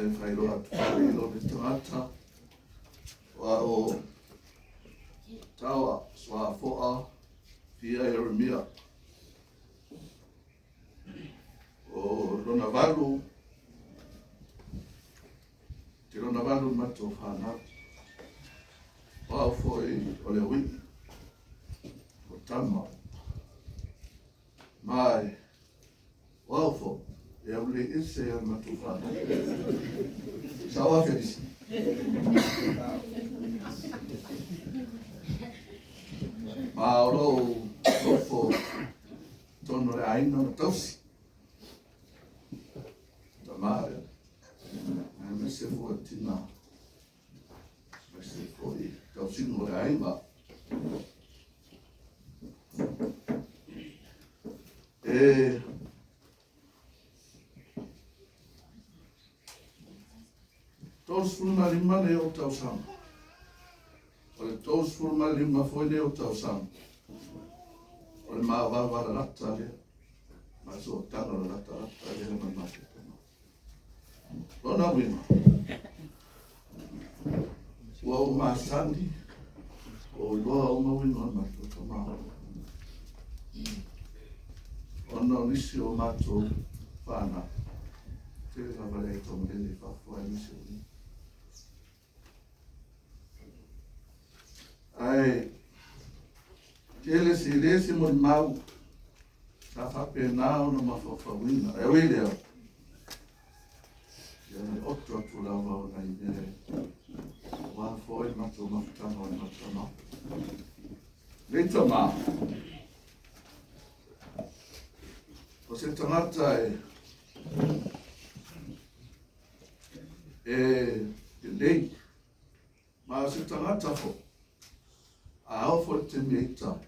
E faailoa atu foi i lou nei tagata, o au o Taoa Suafoa Fia Ieremia. O lona valu, te lona valu le matou fanau. O au foi o le uii, o tama. Ma e, o au foi, e au le ese a le matou fanau. Sao a Felisi. Ma o lou nofo tonu o le aiga na tausi. Tama lea. Aemaise foi o tina. Aemaise foi tausiga o le aiga. E 35 nei ou tausaga. O le 35 foi nei ou tausaga. O le mavaava lalata lea. Ma sootaga lalatalata lea ma le matou tama. Lona uiga, ua ou masani, ua ou iloa uma uiga o le matou tama. Ona o nisi o matou fanau, tele lava le aitaumalele i fafo aemaise o ni. Ae tele se le se molimau sa faapena ona mafaufauina. E ui lea, ia le oto atu lava o nai mea aua foi le matou mafutaga o le matou tama. Nei tama, o se tagata e lelei, ma o se tagata foi, a ao foi le taimi e ita ai.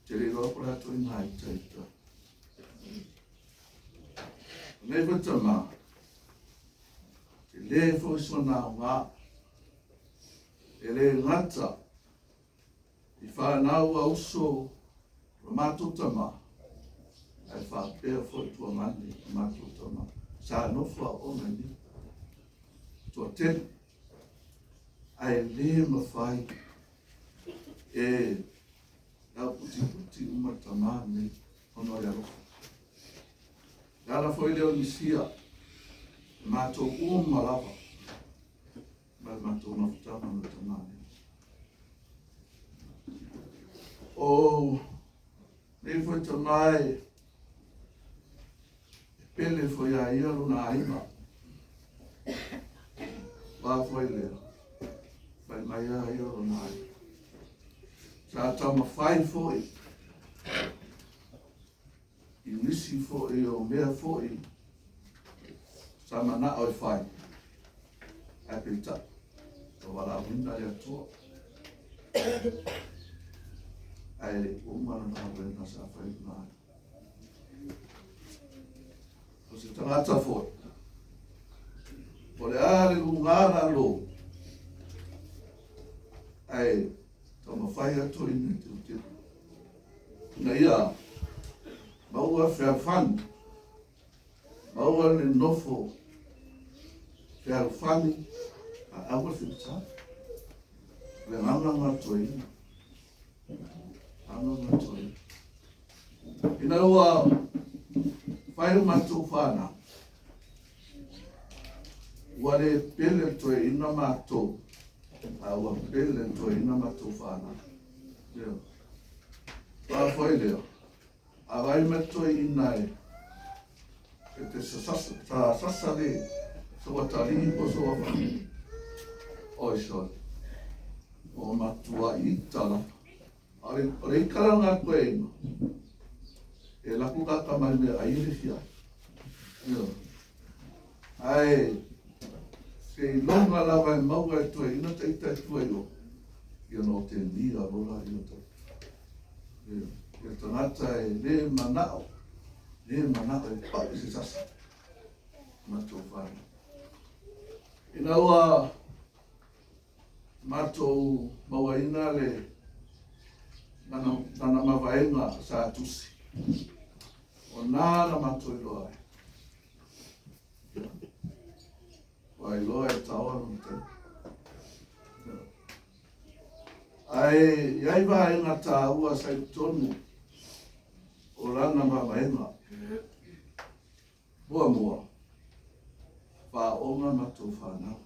Te le iloa po o le a ituaiga ita e ita ai. O nei foi tama, tele foi sona aoga, e le gata i fanau a uso o le matou tama, ae faapea foi tuagane o matou tama. Sa nofo aoga i nei. Toatele, ae le mafai e lauputiputi uma le tama nei ona o le alofa. Le ala foi lea o le misia, e matou uma lava ma le matou mafutaga ma le tama nei. O nei foi tama e pele foi a ia lona aiga. Wā foi lea, fai mai a ia lona aiga. Sa taumafai foi i nisi foi o mea foi sa manao e fai. Ae peitai, ua valaauina le Atua. Ae le uma lana galuega sa fai lona aiga. O se tagata foi, o le a le luga lalo, ae taumafai atu i le teuteu. Ina ia maua fealofani, maua le nofo fealofani, a aua le figata. O le agaga lena toeaina. Agaga lena toeaina. Ina ua fai le matou fanau, ua le pele le toeaina matou, a ua pele le toeaina matou fanau. Ioe. Faatoa foi lea, a vaai mai le toeaina e e te sasasa le so atalii po o so afafine. Oi sole, ua matua ita lava. A o le ika la lena toeaina, e alu atu kaka mai le meaai e le fia ai. Ioe. Ae seiloga lava e maua e toeaina ta ita e tua i o, ia ona otegia loa lea o ta ita. Ioe. Ia tagata e le manao, le manao e pai se sasa matou fanau. Ina ua matou mauaina le lana mavaega sa tusi, o na na matou iloa ai. Ua iloa e taoa lona taimi. Ae i ai vaega taua sa i totonu o lana mavaega. Muamua, faaoga matou fanau.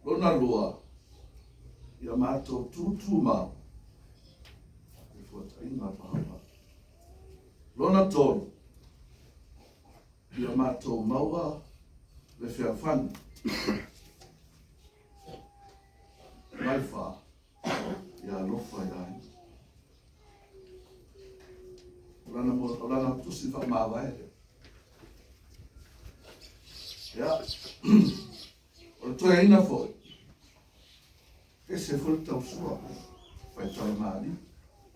Lona lua, ia matou tutumau i fuataiga a Pahala. Lona tolu, ia matou maua le fealofani. Ma le fa, ia alofa i aiga. O lana tusi faamavae lea. Ia, o le toeaina foi, ese foi le tausua, faitala malie,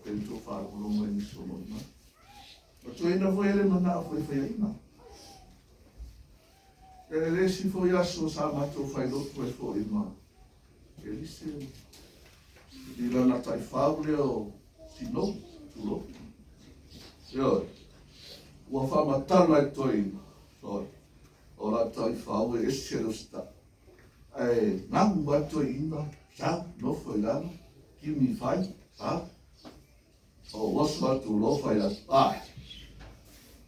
pe ni tou faalogologo ai nisi o mai. O le toeaina foi e le manao foi e faiaina. E le isi foi aso sa matou failotu ai foi ma Elise, i lana taifau lea o Sinou, tulou. Ioe, ua faamatala i toeaina, sorry, o la taifau e ese le usitai. Ae gagu lava toeaina, sau, nofo i lalo, kimi fai, sau. O oso atu loa fai atu, ai,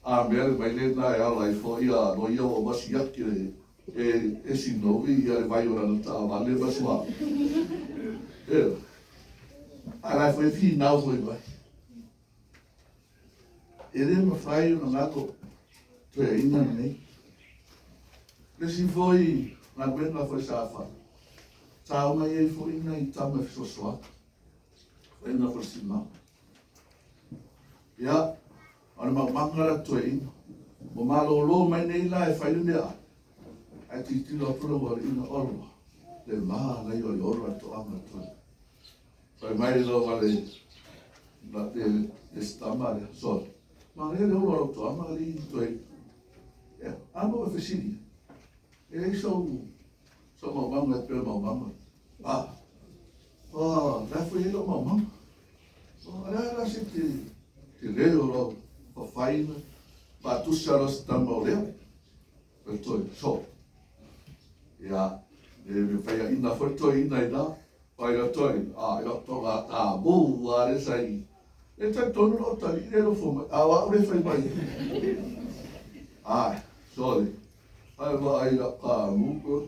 a mea le vai lena e ala ai foi a loia ua masiaki le e Sinovi ia le vai o lana taavale ma suauu. Ioe. Ae la e foi finau foi mai. E le mafai ona galo toeaina lenei. Le isi foi galuega foi sa fai, sa omai ai foi nai tama e fesoasoani, faiga foi sima. Ia, o le maumaga la toeaina. Ua malolo mai nei la e fai le mea ai. Ae tilotilo atu le ualiina ola, le manaia o le ola le toaga toe. Fai mai loa le le sitama lea, sorry. Manaia le ola o lau toaga alii toe. Ia, a mo e fesili. E leai sau maumaga e pei o le maumaga. Ah, oh, la foi ai lau maumaga. Oh, ala la se te te leo lau fafaina, faatusa lau sitama o lea. Le toe, so. Ia, e me faiaina foi toeaina i la, fai la toe, a, i lau toga ta mu a le sai. E talitonu lou talii le nofo mai, a o au le fai mai. Ai, sorry. Ai vaai lau kamu ko.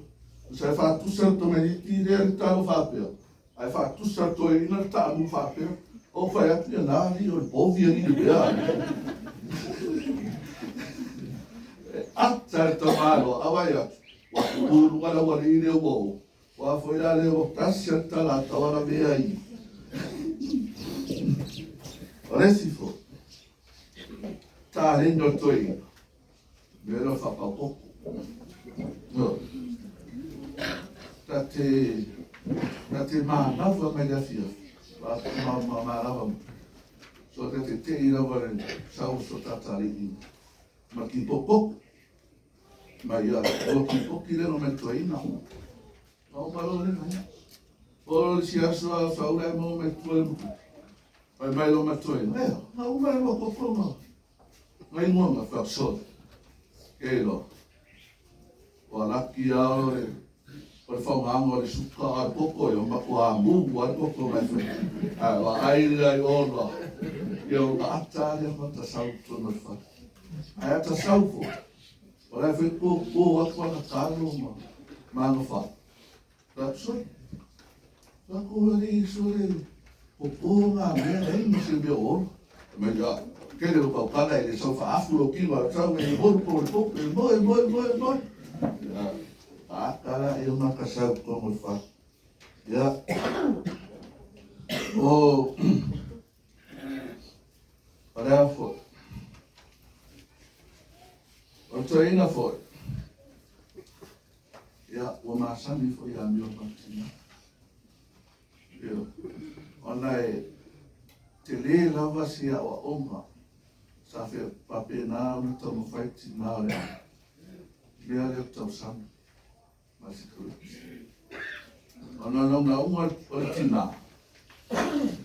Sa e faatusa le tamaitiiti lea le talo faapea. Ae faatusa le toeaina le taamu faapea. O fai atu ia na alii o le povi alii le mea. E ata le tamaloa, a vai atu. Ua tumu luga le aualii lea ua o. Ua foi la lea ua tasi a le tala a tau ala mea i. O le isi foi, taleni o le toeaina, mea lea o le faapau koko. No. Ta te manava mai le afiafi, ma ma manava mai. So ta te tei lava le sau so tatalii ma kipokoko. Mai ia, o kipoki le no mai toeaina. Ma o malo le nai. O le si aso a saula e mo mai tua le muku. Fai mai lo mai toeaina. E, nga uma le lua koko nga. Nga ingoa nga whak so. Ke lo. O alaki a o le o le whaungaanga o le suka a le koko e o ma ua mu a le koko mai whai. Ai, wa ai le ai ono. Ia o nga ata le mata sau tono le whare. Ai ata sau fo. O lai whai ko ko atu ana kalo ma ma nga wha. La soi. La ko le so le ko ko ngā mea nei ma se mea o. Mai ia, ke le pau kala e le sau whaafu lo kino a tau e holu ko le popo e moe moe moe moe. Ia, a kala e o maka sau ko mo wha. Ia, o, o rea foi. O toeaina foi. Ia, ua masani foi ia mio matina. Ia, ona e te le lava si aoaoga sa fe papena ona taumafai tinā o le ao. Mea lea o tausami ma sikareti. Ona naunauga o le tinā,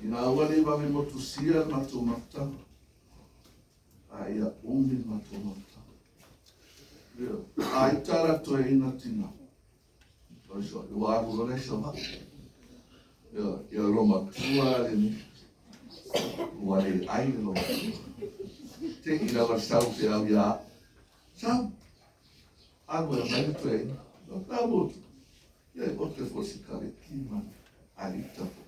ina aua ne i vave motusia le matou mafutaga, a ia umi le matou mafutaga. A ita la toeaina tina, ua alu loa le Savaii. Ia lou matua lenei, ua le ai le lou matua. Te i lava sau feau ia au. Sau, alu e aumai le toeaina. La motu, ia e ote foi sikareti ma alita foi.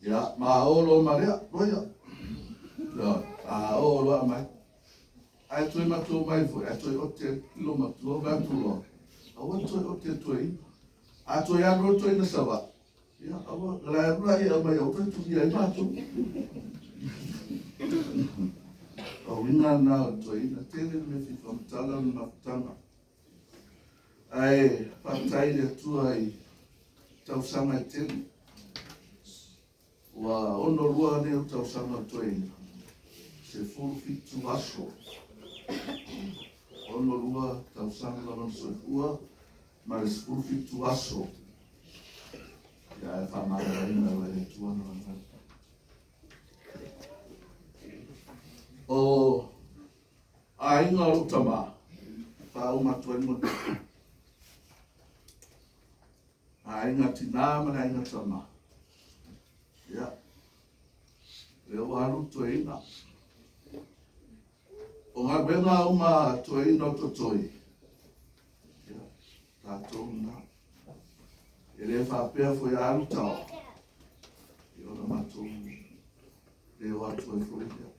Ia, ma o loa ma lea, loia. Ia, a o loa mai. Ae toe matou mai foi, ae toe ote lou matua, fai atu loa, aua le toe ote toeaina. A toe alu loa toeaina Savaii, ia, aua, la e alu la ia aumai aua toe tulia ai matou. O uiga na o le toeaina, tele le mea fia faamatala o le mafutaga. Ae faafetai i le Atua i tausaga e tele. Ua 62 nei ou tausaga o toeaina, 17 aso. 62 tausaga lona soifua ma le 17 aso. Ia ae faamagaloina lava e le Atua ona galuega. O aiga o lou tama, faauma atu ai le moni. Aiga tinā ma le aiga tama. Ia, lea ua alu le toeaina. O galuega uma a toeaina o totoe, ia, tatou lena. E le faapea foi a alu tao, ia ona matou le o atu ai foi lea.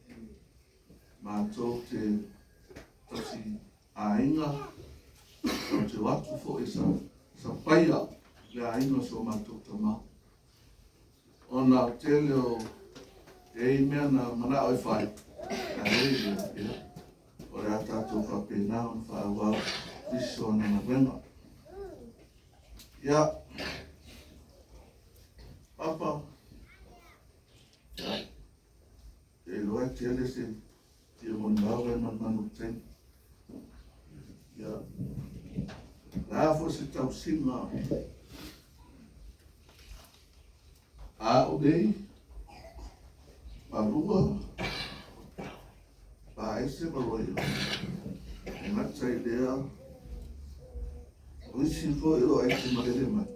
Matou te tausi aiga, tatou te o atu foi e sapaia le aiga o so matou tama. Ona o tele o e i mea na manao e fai, ae ui ia, o le a tatou faapena ona faaauau nisi o ana galuega. Ia, Papa, ia, e iloa e tele se fia molimau e manumanu i le taimi. Ia, o le a foi se tausiga a au nei, Malua, Paese ma Loio, e gata i lea, o isi foi o ai te malele mai,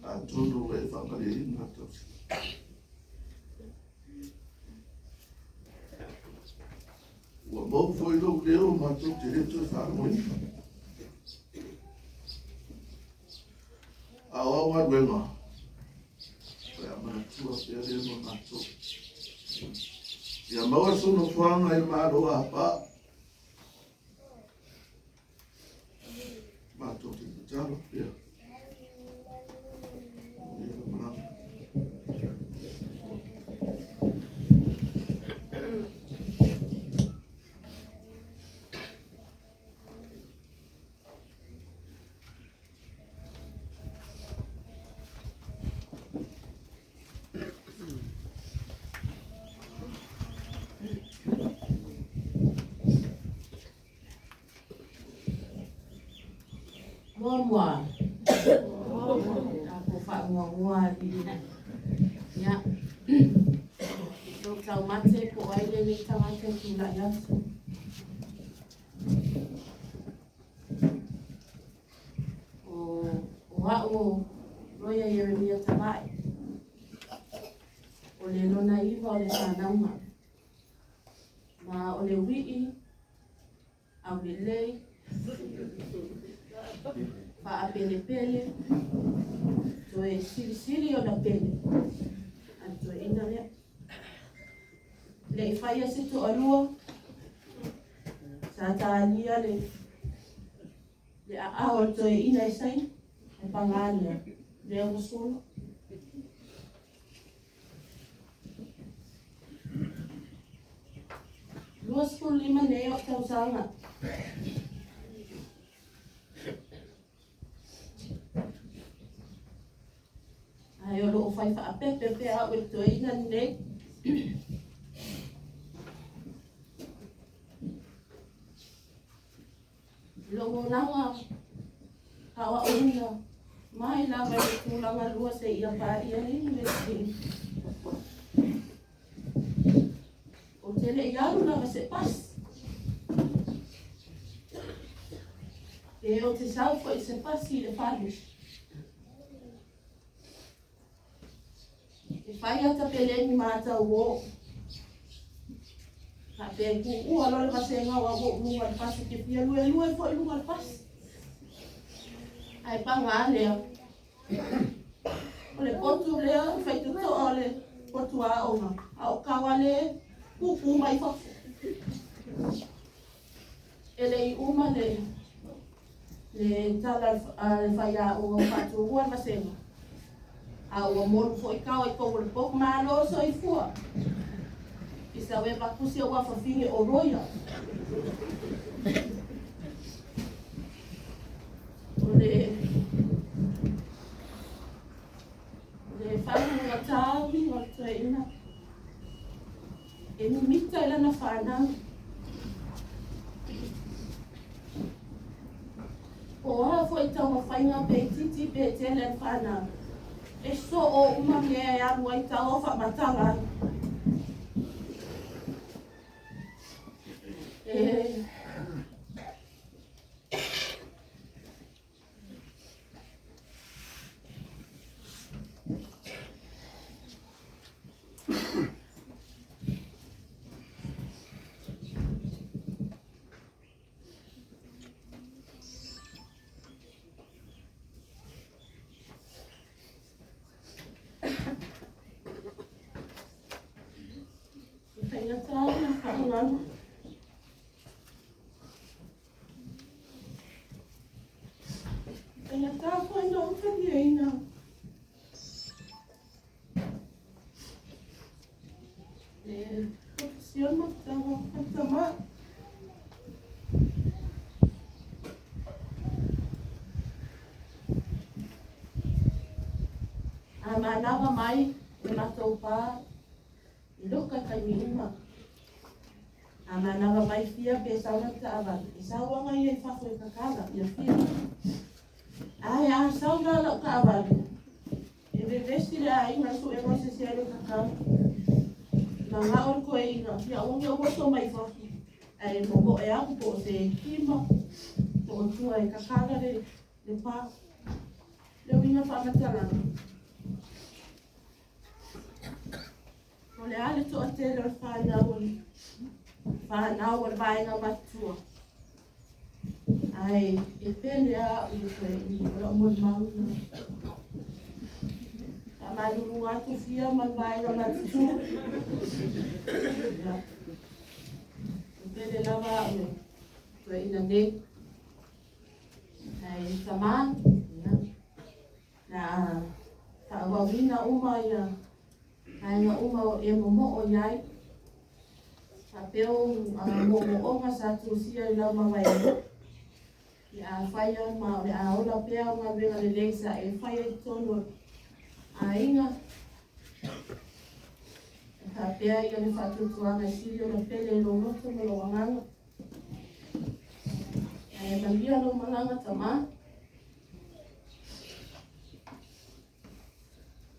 atonu ua e faamalieina tausiga. Ua mau foi lou leo matou te le toe faalogoina. A o au galuega, o le a manatua pea lea mo matou. Ia maua sou nofoaga i le Malo a pa. Matou te tatalo pea. Ia malaga. Muamua, tatou faamuamua Alii. Ia, lou taumate po o ai lenei tagata e tulai atu. O au o Loia Ieremia Tavae, o le lona iva o le whanauga. Ma o le wii, aulelei, faapelepele, toe silisili ona pele, a le toeaina lea. Le i faia se toalua, sa talia le aao o le toeaina e saina, e paga lea, lea ua sola. 25 nei o tausaga. Ae o loo fai faapepe pea au e le toeaina lenei. Lou olaga aoaoina mai lava i le tulaga lua seia paia le Iunivesite. Ou te le i alu lava se pasi. Pe ou te sau foi i se pasi i le fale. E fai ata peleni ma ata uō. Faapea e tuua loa le vasega o au ou luga o le pasi, ou te fia luelue foi i luga o le pasi. Ae paga lea, o le potu lea o le faitotoa o le potu aoga, a o Kauale pupuu mai fafo. E le i uma le le tala a le faiaoga ua faatuua le vasega, a ua molu foi kao i tou o le potu. Malo soifua! I sau e vakusi o afafine o roia. O le le faalugatā uiga o le toeaina e mimita i lana fanau. Po o a foi taumafaiga pe itiiti pe tele a le fanau, e soo uma mea e alu ai tao faamatala ai. E faigata ona faaaogaina. Faigata foi ona ou taliaina. Le profesión mafutaga a tama. A manava mai le matou pa i loka taimi uma. A manava mai fia pe sau na taavale, e sauaga ia i fafo e kakala ia fia. Ae a sau la lau taavale, e vevesi le aiga suega o se isi e kakala. Manao le toeaina, ia aua ne i ou oso mai fafo, ae momoe atu po o se kima, po o tua e kakala le, le pa. Le uiga faamatalaga. O le a le toatele o le fanau o le fanau o le vaega matutua. Ae e pele lava au i le toeaina, o lau molimau lena. Faamalulu atu fia ma le vaega matutua. Ia. E pele lava au i le toeaina nei. Ae tama, ia, na faaauauina uma ia vaega uma o e momoo i ai. Faapea ou moomooga sa tusia i lau mavaega. Le a faia ma o le a ola pea o galuega lelei sa e faia i totonu o aiga. E faapea ia le faatuatuaga e sili ona pele i lou loto ma lou agaga. Ae manuia lou malaga tama.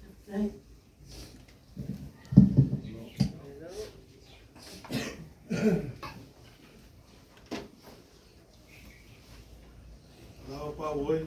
Faafetai. Lau pa oi.